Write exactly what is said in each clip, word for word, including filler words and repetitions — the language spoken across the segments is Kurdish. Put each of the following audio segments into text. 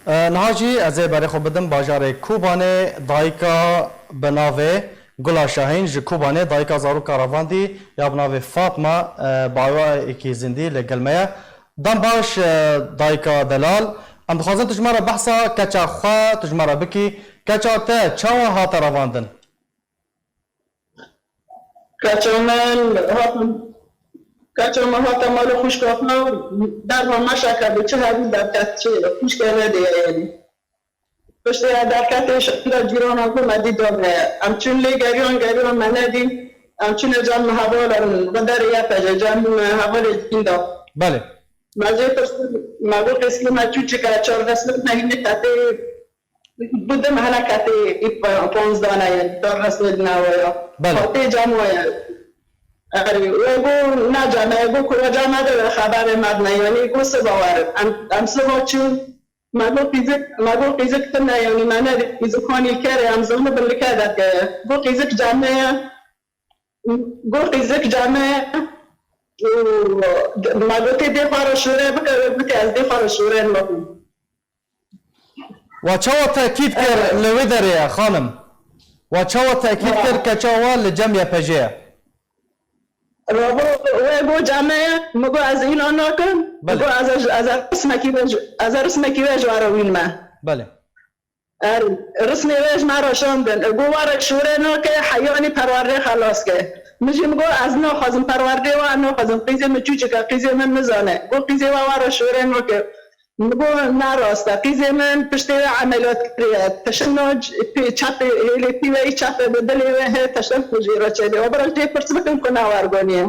E, niha jî ez ê berê xwe bidim bajarê Kobanê, dayika bi navê Gula Şahîn ji Kobanê, dayika zaroka revandî ya bi navê Fatma, e, bi awayekî zindî li gel me ye. Dem baş, e, dayika delal. Em dixwazin tu ji me re behsa keça xwe tu ji me re bikî. Keça te çawa hate revandin? Keça me hate, keça me hate malê xwişka xwe, derva meşeke bi çi hebû derket, çi xwişke nedê ye yanî. Piştê ya derketê şikila cîrana ku me dî da me. Em çûn lê geriyan, geriyan me nedî. Em çûne cem hevalan, xwe derê ye pejê, cem hevalê cîn da. Belê. Me jê pirsin, me got qîskî me çûçike çar resmê me hînê ketê, bi di mehele ketê, î pe-, ponzdane ye, çar resmê di newe ya. Belê. Xatê cem we ye. Erê, we got ne cem e, got ku we cem me de xeberê me dine, yanî got siva werin. Em, em siva çûn, me got qîzik, me got qîzik tune, yanî me nedî qîzik hanî kerê, em zanibin li ke de ke. Got qîzik cem me ye. Got qîzik cem me ye. Û me gotê dê xwe re şûre bike, wê gotê ez dê xwe re şûre nakim. Wa çawa tekîd kir li wê derê ye, xanim? Wa çawa tekîd kir ke çawa li cem Y P J ye? Rabo, wê got cem me ye, min got ez îna nakim, min Belê. got ez, ez, ez rismekî ve ji, ez rismekî ve ji we re wînime. Belê. Er, rismê wê ji me re şandin. Got were şûre nake, heyanî perwerdê xelas ke. Min jî min got ez naxwazim perwerdê we, naxwazim qîzê min çûçike, qîzê min nizane. Got qîzê we were şûre nake. Min got ne rast e. Qîzê min piştê wê emeliyat kiriye. Tiştna c-, pê çepê hêlê pî weyî çep e, bi dilê wê heye tiştin ku jê re çêdê. Wa bira jê pirs bikin ku ne wergonî ye.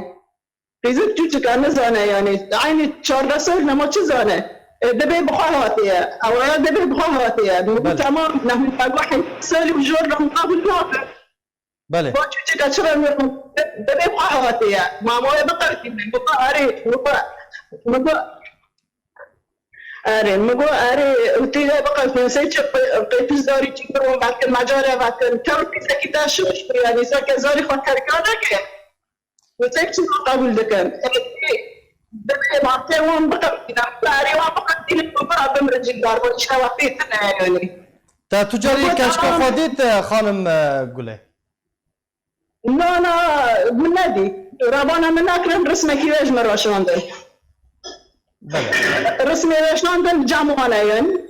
Qîzik çûçik e, nizane yanî. Eynî çardeh sal nema çi zane? E, dibê bi xwe hatiye. Ewaya dibê bi xwe hatiye. Min got Belê. Temam, ne hûn me got heyt salî û jor re hûn qebûl nakin. Belê. Ba çûçik e, çi re min dibê bi xwe hatiye. Ma ma wê biqewitîne. Min got erê, min got, min got, erê, min got erê, û tî de biqewitîne. Sey çi qê-, qêpiş zarî çi kir û vekin, me care vekin. Tew qîzekî te şiş bû yanî, seke zarî xwe terka neke. Wê tek çima qebûl dikin? Dibê mafê wan biqebîne, parê wan biqebîne, ku bira bimrin jî darbe, îşte we pê tune ye yanî. Te tu carî Ku keşka tamam. Xwe dît, e, xanim, e, Gulê? Na, na, min nedî. Rebana min nekirin, rismekî wê ji min re şandin. Belê. Rismê wê şandin cem wan e yanî.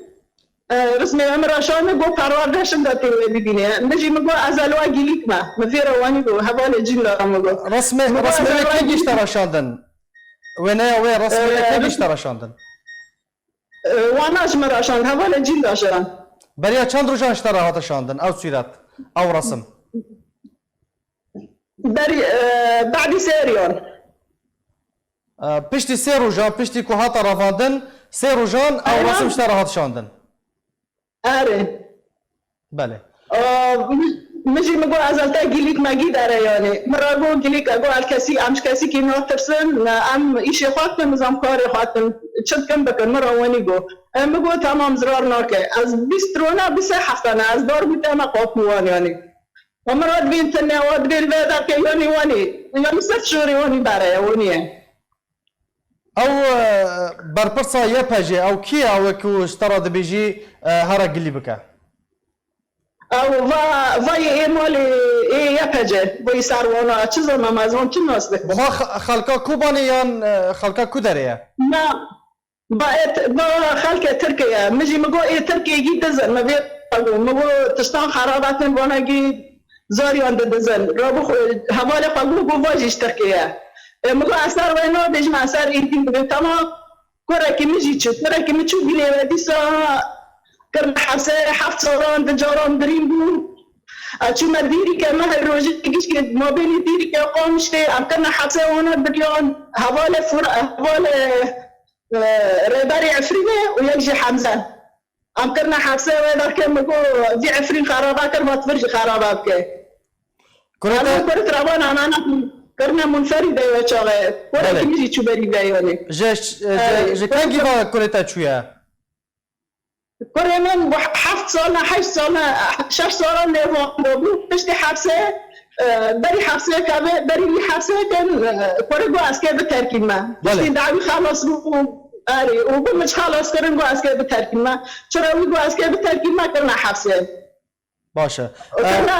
E, rismê wê min re şandin, got perwerde şinda tê wê bibîne. Min jî min got ez li we gilîk me. Min vê re wanî got, hevalê cîn de min got. Resmê, Min got resmê ez wê li we kê gilîk gişte me. Re şandin? Wêneya wê resmê wê E, kê ris-, gişte re şandin? E, wana ji min re şand, hevalê cîn de şand. Beriya çend rojan ji te re hate şandin ew sûret, ew resim? Berî, e, badî sê riyan. E, piştî sê rojan, piştî ku hate revandin, sê rojan ew Eyran. Resim ji te re hat şandin. Erê. Belê. E, min, min jî min got ez li te gilîk me gî dere yanî. Min re got gilîk e, got el kesî, em ji kesîkî natirsin, em îşê xwe dikin, nizam karê xwe dikin, çi dikin bikin, min re wenî got. E, min got tamam zirar nake. Ez bîst rona, bîst sê heftane, ez dar bû te me qapû wan yanî. Wa min re dibîn tune, wa dibê li vê derkê yanî wanî. Yanî sed şorî wanî bere ye, wanî ye. Ew, e, berpirsa Y P J, ew kî ye, ew ku ji te re dibêjî, e, here gilî bike? Ew va, va yê ê malê ê Y P J, va yê serwana, çi zana mezan, çi nas dikim. Xwe xe-, xelka Kobanê yan, e, xelka ku derê ye? Na. Ba ê t-, ba xelkê Tirkê ye. Min jî min got ê Tirkê gî dizin. Min vê got, min got tiştan xerabatin vana gî zariyan didizin. Rabû xwe, hevalê xwe got, got va jî ji Tirkê ye. Ê, min got ez ser wê nabêjim, ez ser êdî dibê. Temam. Kurekî min jî çû. Kurekî min çû bînê we dîsa kirine hepsê, heft salan, di caran birîn bû. Ez çûme dîrîke, me her rojê gişkê mabênê dîrîke qamiştê, em kirine hepsê wana biriyan. Hevalê Fur-, hevalê e, Rêberê Efrînê û yek jî Hemze. Em kirine hepsê wê derkê min got, vî Efrîn xeraba kir, va tu vir jî xeraba bike. Kurê Em te got, kurit revan anana kirine munferî de wê çaxê. Belê. Kurekî min jî çû berî vê yanî. Ji, ji, Erê, ji kengî va kurê te çûye? Kurê min bu heft sal ne, heşt sal ne, şeş sal ne van de bû. Piştî hepsê, e, berî hepsê keve, berî wî hepsê kin, e, kurê got ez kê biterkîme. Belê. Piştî dawî xelas bû. Erê, û bi min xelas kirin, got ez kê biterkîme. Çira wî got ez kê biterkîme, kirine hefsê. Baş e. Û kirine,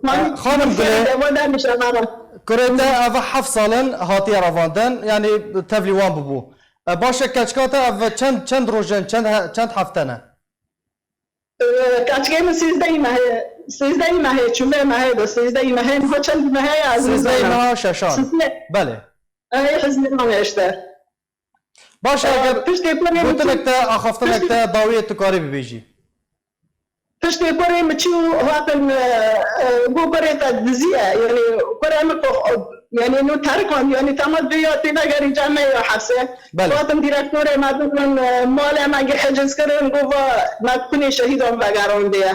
e, xanim Gulê, kurê te ev heft sal in hatiye revandin, yanî tevlî wan bûbû. E, baş e, keçika te ev çend, çend roj in, çend he-, çend hefte ne? E, keçikê min sêzdehî mehê, sêzdehî mehê, çûme mehê de, sêzdehî mehê, niha çend mehê ye, ez nizanim. Sêzdehî meha şeşan. Sêzdehî. Belê. Ey, hizmê min işte. Baş e, eger gotinek te, axaftinek te dawiyê tu karî bibêjî. Piştê kurê min çû, hatin, e, e, got kurê te dizî ye. Yanî kurê min ku, yanî nû terkan, yanî tema duya tê vegerî cem me ya hepsê. Belê. Hatin direktorê me birin, e, malê me gi heciz kirin, got va me kunê şehîdan vegerandiye.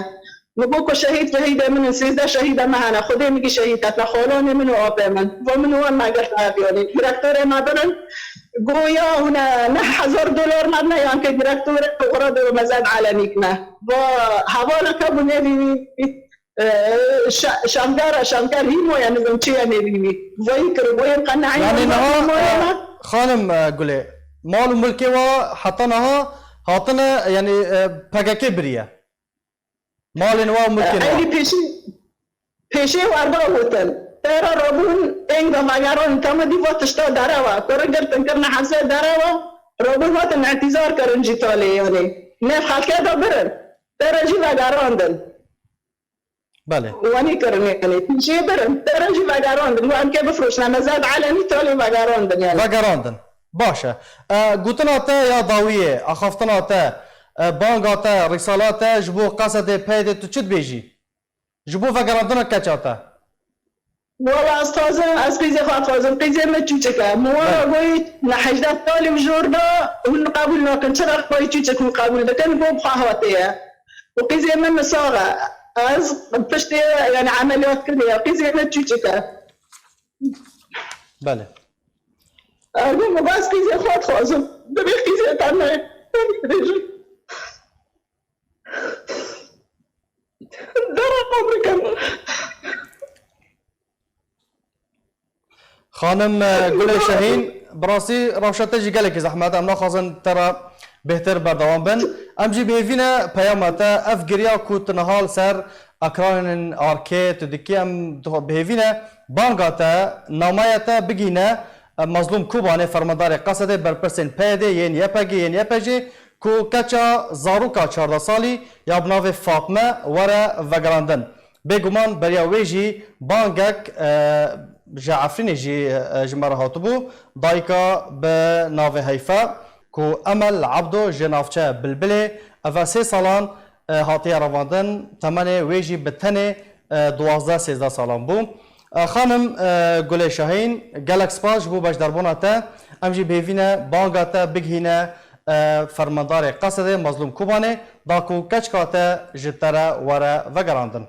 Min got ku şehîd, şehîdê min in, sêzdeh şehîda me hene, Xwedê min gî şehîd ket, ne xalanê min û apê min. Va min wan me girt ev yanî. Direktorê me birin, got ya hûn e neh hezar dolar me bine, yan ke direktorê ora de mezed elenî kine. Va hevaleke bû nêvî wî, e, şe-, şemdara, şemder hîmo ye, nizim çi ye nêvî wî. Vayî kir, got ên qe nehî. Yanî niha, e, xanim, e, Gulê, mal û milkê wa heta niha hatine, yanî, e, P K K biriye. Malên wa û milkên wa. Eylî pêşî, pêşî werda gotin. Te re rabûn êng de vegeran, tema dî va tişta derewa. Kuri girtin kirine hevsê derewa. Rabûn hatin îtîzar kirin jî talê yanî. Nêv xelkê de birin. Te re jî vegerandin. Belê. Wanî kirin yanî. Pêşî birin. Te re jî vegerandin. Û em kê bifroşne. Me zed elenî talê vegerandin yanî. Vegerandin. Baş e. E, gotina te ya dawiyê, axaftina te, e, banga te, rîsala te ji bo Qesedê, P Y D'ê tu çi dibêjî? Ji bo vegerandina keça te. Wala ez dixwazim, ez qîzê xwe dixwazim. Qîzê min çûçik e. Min wan re goyî ne hejdeh salî û jor da hûn qebûl nakin. Çira xweyî çûçik hûn qebûl dikin? Bo bi xwe hatiye. Û qîzê min misax e. Ez piştê, yanî emeliyat kiriye. Qîzê min çûçik e. Belê. Ergo min bes qîzê xwe dixwazim. Divê qîzê te me. Bêjim. Dera qebr kem. Xanim, e, Gulê Şehîn, bi rastî rewşa te jî gelekî zehmet e. Em naxwazin te re bêhtir berdewam bin. Em jî bi hêvî ne peyama te, ev giriya ku tu niha li ser ekranên arkê tu dikî, em dixwe-, bi hêvî ne banga te, namaya te bigîne, e, Mazlûm Kobanê, fermandarê Qesedê, berpirsên P Y D'ê, yên Y P G, yên Y P J'ê, ku keça zaroka çardeh salî ya bi navê Fatme were vegerandin. Bêguman beriya wê jî bangek, e, ji Efrînê jî, e, ji me re hatibû. Dayika bi navê Heyfe, ku Emel Ebdo ji navçeya Bilbilê, ev e sê salan, e, hatiye revandin, temenê wê jî bi tenê, e, duwazdeh sêzdeh salan bû. E, xanim, e, Gulê Şahîn, gelek spas ji bo beşdarbûna te. Em jî bi hêvî ne banga te bigihîne, e, fermandarê Qesedê Mazlûm Kobanê, da ku keçika te ji te re were vegerandin.